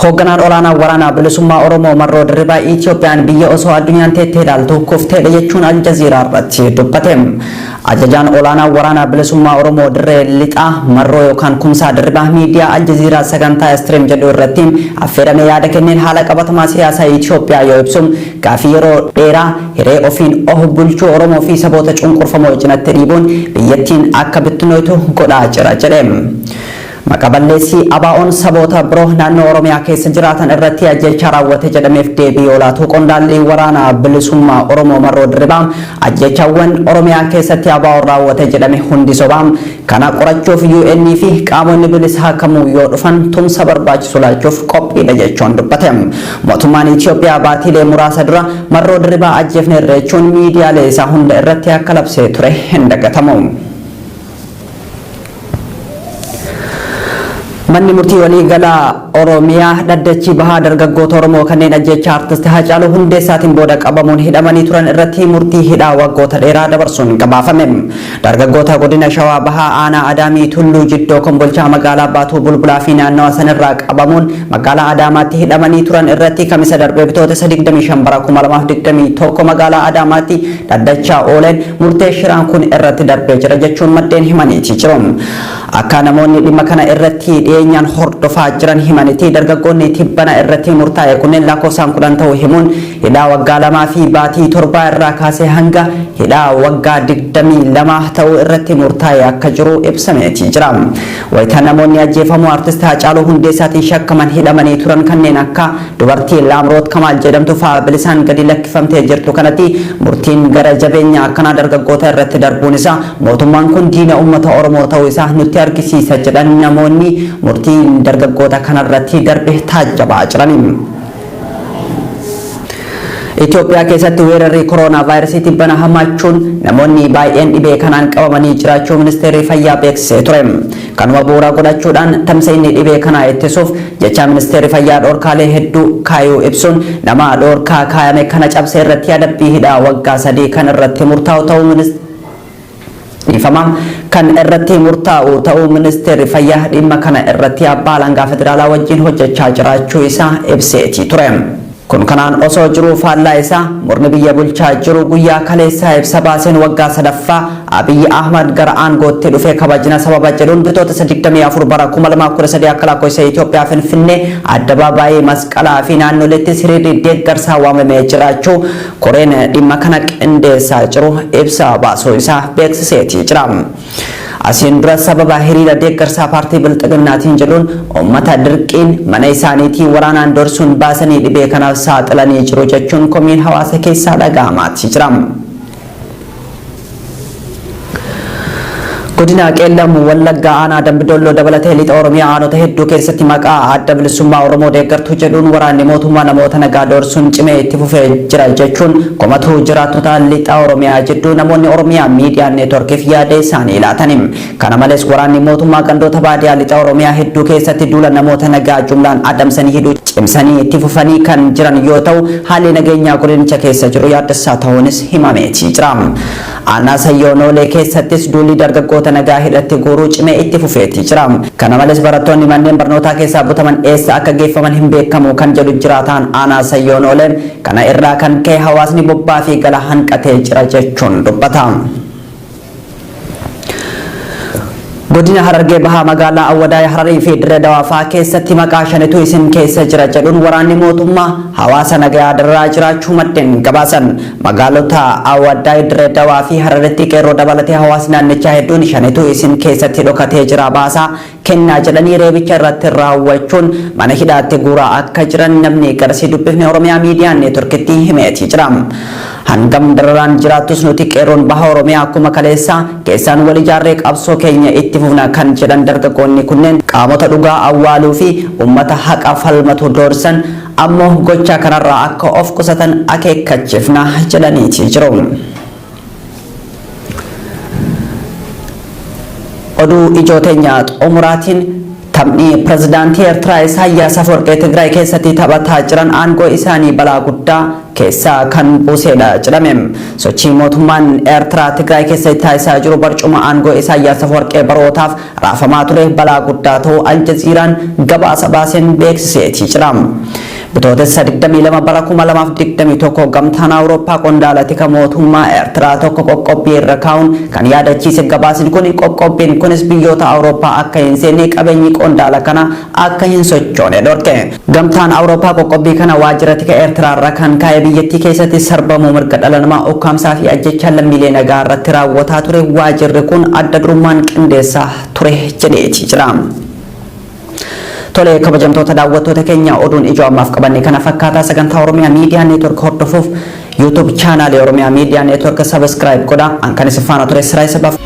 Hoogganaan olaanaa waraanaa bilisummaa Oromoo Marroo Dirribaa Itiyoophiyaan biyya osoo addunyaan teettee ilaaltu kufteedha jechuun Aljaziiraa irratti dubbate. Ajajaan olaanaa waraanaa bilisummaa Oromoo dirree lixaa Marroo yookaan Kumsaa Dirribaa miidiyaa Aljaziiraa sagantaa Stream jedhu irratti affeeramee yaada kenneen haala qabatamaa siyaasaa Itiyoophiyaa yoo ibsu gaafii yeroo dheeraa hiree ofiin of bulchuu Oromoo fi saboota cunqurfamoo cinatti dhiibuun biyyattiin akka bittinooytu godhaa jira jedhe. Maqa balleessii ABO'n saboota biroo naannoo Oromiyaa keessa jiraatan irratti ajjeechaa raawwate jedhameef deebii yoo laatu qondaalli waraana bilisummaa Oromoo Marroo Dirribaa ajjeechaawwan Oromiyaa keessatti ABO'n raawwate jedhame hundi sobaa kana qorachuuf UN fi qaamonni bilisaa kamuu yoo dhufan tumsa barbaachisu laachuuf qophiidha jechuun dubbate. Mootummaan Itiyoophiyaa baatiilee muraasa dura Marroo Dirribaa ajjeefneerra jechuun miidiyaalee isaa hunda irratti akka labsee ture hin dagatamu. Manni murtii waliigalaa Oromiyaa dhaddachi bahaa dargaggoota Oromoo kanneen ajjeechaa artisti Haacaaluu Hundeessaatiin booda qabamuun hidhamanii turan irratti murtii hidhaa waggoota dheeraa dabarsuun gabaafame. Dargaggoota godina Shawaa Bahaa aanaa Adaamii Tulluu Jiddoo Kombolchaa magaalaa Baatuu Bulbulaa fi naannawa sanirraa qabamuun magaalaa Adaamaatti hidhamanii turan irratti kamisa darbee Bitootessa 25 bara 2021 magaalaa Adaamaatti dhaddacha ooleen murtee shiraan kun irratti darbee jira jechuun maddeen himaniiti jiru. Akka namoonni dhimma kana irratti dhiyeenyaan hordofaa jiran himanitti dargaggoonni tibbana irratti murtaa'e kunneen lakkoofsaan 10 ta'uu himuun hidhaa waggaa 2 fi baatii 7 irraa kaasee hanga hidhaa waggaa 22 ta'uu irratti murtaa'e akka jiru ibsameeti jira. Wayita namoonni ajjeefamuu Artist Haacaaluu Hundeessaatiin shakkaman hidhamanii turan kanneen akka Dubartii Laamroot Kamaal jedhamtu fa'aa bilisaan gadi lakkifamtee jirtu kanatti murtiin gara jabeenya akkanaa dargaggoota irratti darbuun isaa mootummaan kun diina uummata Oromoo ta'uu isaa nutti argisiisa jedhan namoonni murtiin dargaggoota kanarratti darbe taajjabaa jirani. Itoophiyaa keessatti weerarri koroonaavaayirasii tibbana hammaachuun namoonni baay'een dhibee kanaan qabamanii jiraachuu ministeerri fayyaa beeksisee ture. Kanuma bu'uura godhachuudhaan tamsa'inni dhibee kanaa ittisuuf jecha ministeerri fayyaa dhoorkaalee hedduu kaayuu ibsuun nama dhoorkaa kaayame kana cabse irratti adabbii hidhaa waggaa 3 kan irratti murtaa'u ta'uu dhiifama kan irratti murtaa'u ta'uu ministeerri fayyaa dhimma kana irratti abbaa alangaa federaalaa wajjin hojjechaa jiraachuu isaa ibseetii ture. Kun kanaan osoo jiruu faallaa isaa murni biyya bulchaa jiru guyyaa kaleessaa ibsa baaseen waggaa sadaffaa Abiy Ahmad gara aangootti dhufe kabajna sababa jedhuun Bitootessa 24 bara 2013 akka lakkoofsa Itoophiyaa Finfinnee addabaabaayii Masqalaa fi naannoleettis hiriirri deeggarsaa waamamee jiraachuu koreen dhimma kana qindeessaa jiru ibsa baasuu isaa beeksiseetii jira. Asiin dura sababa hiriira deeggarsaa paartii Bilxiginnaatiin jedhuun uummata dirqiin mana isaaniitii waraanaan doorsuun baasanii dhibee kanaaf saaxilanii jiru jechuun komiin hawaasa keessaa dhaga'amaatii jira. Godina Qeellam Wallaggaa aanaa Dambidolloo dabalatee lixa Oromiyaa aanota hedduu keessatti maqaa adda bilisummaa Oromoo deeggartuu jedhuun waraanni mootummaa namoota nagaa doorsuun cimee itti fufee jira jechuun komatu jiraattota lixa Oromiyaa jidduu namoonni Oromiyaa Miidiyaa Neetworkiif yaada isaanii laatani. Kana malees waraanni mootummaa gandoota baadiyaa lixa Oromiyaa hedduu keessatti duula namoota nagaa jumlaan adamsanii hidhuu cimsanii itti fufanii kan jiran yoo ta'u haalli nageenyaa godinicha keessa jiru yaaddessaa ta'uunis himameeti jira. Aanaa Sayyoo Noolee keessattis duulli dargaggoota nagaa hidhatti guuruu cimee itti fufeeti jira. Kana malees barattoonni manneen barnootaa keessaa butaman eessa akka geeffaman hin beekamu kan jedhu jiraataan aanaa Sayyoo Noolee, kana irraa kan ka'e hawaasni bobbaa fi gala hanqatee jira jechuun dubbata. Godina Harargee Bahaa magaalaa Awwadaay Hararii fi Dirree Dawaa fa'aa keessatti maqaa shanitu isin keessa jira jedhuun waraanni mootummaa hawaasa nagayaa dararaa jiraachuu maddeen gabaasan. Magaalota Awwadaay, Dirree Dawaa fi Hararitti qeerroo dabalatee hawaasni naannichaa hedduun shanitu isin keessatti dhokatee jira baasaa kennaa jedhanii reebicha irratti raawwachuun mana hidhaatti guuraa akka jiran namni garasii dubbifne Oromiyaa Miidiyaa Neetworkitti himeetii jira. Hangam dararaan jiraattus nuti qeerroon baha Oromiyaa akkuma kaleessaa keessaan wal ijaarree qabsoo keenya itti fufna kan jedhan dargaggoonni kunneen qaamota dhugaa awwaaluu fi uummata haqa falmatu doorsan ammoo gocha kanarraa akka of qusatan akeekkachiifna jedhaniiti jiru. Oduu ijoo teenya xumuraatiin Taphni pirezidaantii Eertiraa Isaayyaas Afwerqee Tigraay keessatti taphataa jiran aangoo isaanii balaa guddaa keessa kan buusedha jedhame. Sochii mootummaan Eertiraa Tigraay keessatti taasisaa jiru barcuma aangoo Isaayyaas Afwerqee barootaaf raafamaa ture balaa guddaa ta'uu Aljaziiraan gabaasa baaseen beeksiseetii jira. Bitootessa 22 bara 2021 gamtaan Awurooppaa qondaala tika mootummaa Eertiraa tokko qoqqobbii irra kaa'uun kan yaadachiise gabaasni kun, qoqqobbiin kunis biyyoota Awurooppaa akka hin seenne, qabeenyi qondaala kana akka hin sochoone dhorke. Gamtaan Awurooppaa qoqqobbii kana waajjira tika Eertiraa irra kan kaa'e biyyattii keessatti sarbamuu mirga dhala namaa, ukkaamsaa fi ajjechaa lammiilee nagaa irratti raawwataa ture waajjirri kun adda durummaan qindeessaa ture jedheeti jira. Tole, kabajamtoota daawwattoota keenya, oduun ijoo ammaaf qabanne kana fakkaataa. Sagantaa Oromiyaa Miidiyaa Neetwork hordofuuf YouTube chaanaalii Oromiyaa Miidiyaa Neetwork subscribe godhaa. An kan isin faana ture Siraa Isabaaf.